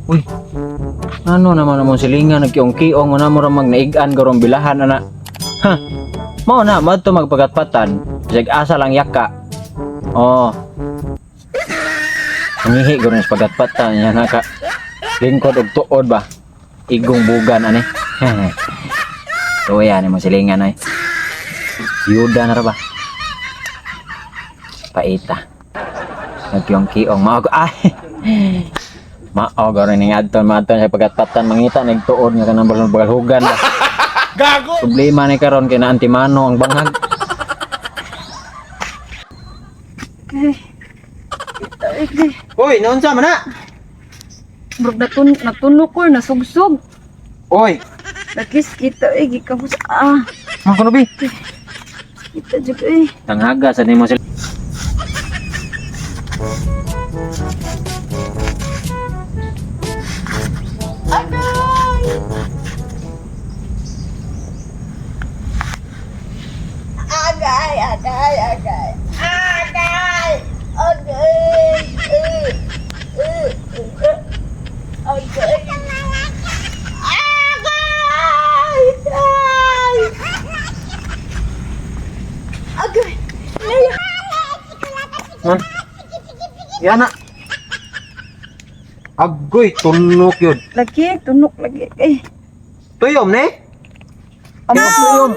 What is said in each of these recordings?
Uy. Ano naman among silingan nagkiong-kiong una mo ra magnaigan garong bilahan ana. Ha. Mao na madto magpagatpatan, bisag asa lang yaka. Oh. Nangihi guro sa pagatpatan niya naka lingkod og tuod ba. Igong bugan ani. Tuya ni mo silingan ay. Yuda na ra ba? Paita. Nagkiong-kiong mao ko ay. Mao garo ning adton maadton sa pagatpatan mangita nagtuod nga kanang balon bagalhugan ba. Gago! Problema ni karon kay na antimano ang bangag. Hoy, naunsa man na? Bro, natunok ko, nasugsog. Oy, Nakis kita eh, gikahus ah. man kuno bi. Kita jud eh. Tanghaga sa nimo sila. Agay, agay, agay. Agay! Agay! Eh, eh, eh, agay. Agay! Agay! Agay! Naya! Man. Yana. Agoy, tunok yun. Lagi, tunok lagi eh. Tuyom ne? Amo Tuyom.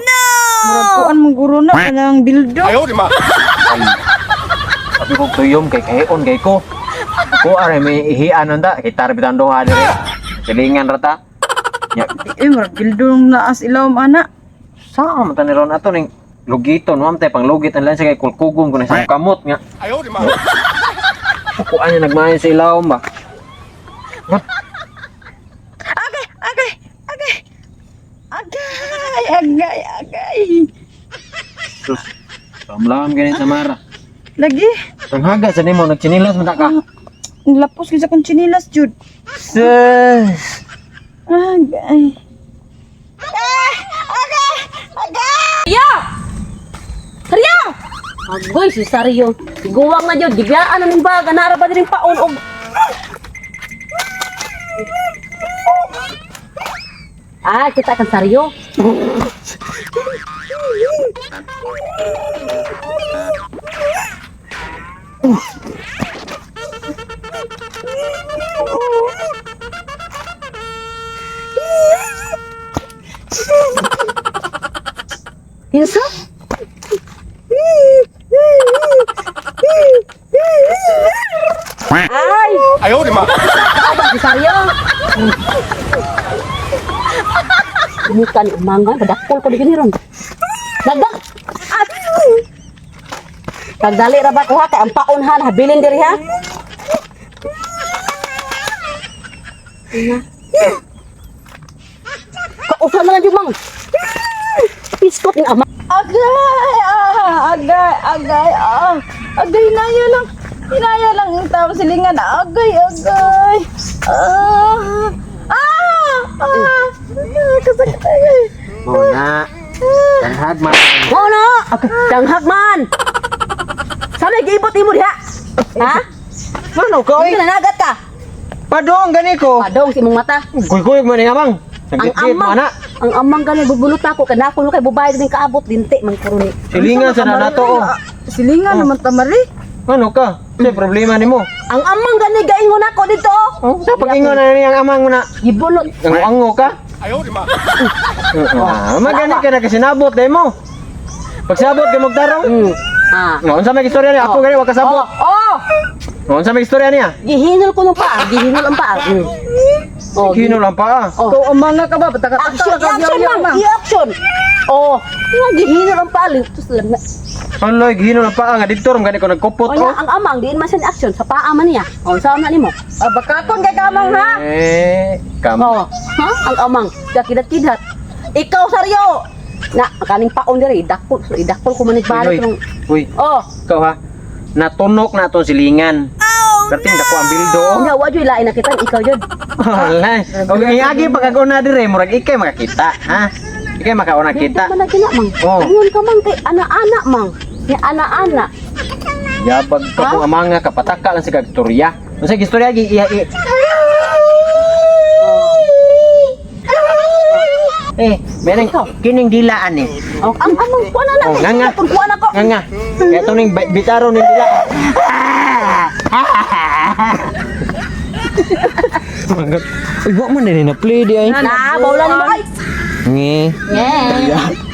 Murag kuan mong guro na kanang dildo. Ayaw, di ma! Sabi ko tuyom kay kahion kay ko. Ko are may ihian nanda kay tarbitan duha dire. Silingan ra ta. Nya, Eh, murag dildo nung naas ilawom ana. Saan man ta ni ron ato ning lugiton wa man tay panglugit ang lansa kay kulkugong kun sa kamot nga. Ayaw, di ma! Kuan niya nagmayo sa ilawom ba. Agay, agay, agay. Agay, agay, agay. Sus. Lamlam gani sa Mara. Lagi, Tanghaga sa nimo nagtsinilas man ta ka. nilapos gyud sa akong tsinilas jud. Sus. Agay. Ya! Saryo! Agoy, si Saryo. Guwang na jud, gibiyaan na ning baga, nara ba din paon og. Ah, kita kan Saryo. Kinsa? Ay, Ayaw, di ma! aba si Saryo. Muka ni umangga, padakol ko din ron. Dagdag. At Pagdali ra ba ko ha kay ang paon ha habilin diri ha. Kausa na lang yung mang. Piskot ni ama. Agay, ah, agay, agay, ah. Agay, hinaya lang. Hinaya lang ang tao silingan. Agay, agay. Ah, ah, ah. Kasakit, agay. Mao na. Tanghag man. Mao na. Danghag man. Sa may giibot imo diha? Ha? Mano ka oy? Oy, nanagat ka. Padong gani ko. Padong si imong mata. Kuy-kuy man ni amang. Ang Nagitgit mo amang, ana. ang amang gani bubulot ako kay nako no kay bubayad din kaabot linti man karon ni. Silingan sa na nato oh. Silingan naman tamari. Ano ka? Sa problema nimo. Ang amang gani gaingon ako dito. Oh, sa pag-ingon na ni ang amang mo na. Gibulot. Ango-ango ka. Ayaw, di ma! Ah, magani ka na kasi nabot dai mo. Pagsabot kay magtarong. Ah. No, unsa may istorya niya? Ako gani wa kasabot. Oh, oh. No, unsa may istorya niya? Gihinol ko nung paa, gihinol ang paa. Oh, Kino lang pa. Oh. Ikaw ang mga ka ba? Pataka-taka Action, ka i-action lang, i-action. Oh, nga gihinol ang paa. Tus lang na. Aloy, gihino lang paa nga didto ram gani ko nagkupot Oh, oh. ang amang diin man siya ni action sa paa man niya. Oh, sa man nimo. Ah, bakakon kay kamang ha. Eh, kam. Oh, ha? Ang amang kidat-kidat. Ikaw saryo. Na kaning paon diri idakol, idakol ko man Uy, nagbalik nung. uy, Oh, ikaw ha. Natunok na atong silingan. Perting dako ang bildo. oh. nya wa jud lain nakita ikaw jud. Wala. Okay, agi pagkaguna dire murag ikay makakita, ha? Ikay makauna kita. Kita man na kina mang. Oh. Ingon ka mang kay ana-ana mang. Nya ana-ana. Yabag ka kung amanga kapataka lang sa kag istorya. Unsa istorya gi iya i. Eh, meron kining dilaan eh. Oh, ang among kuan na Oh, nga nga. Kuan ako. Nga nga. Kaya ito ning bitaro ning dila. Uy, wa man din na play di ay. Na, bawla ni mo ay. Nge. Nge.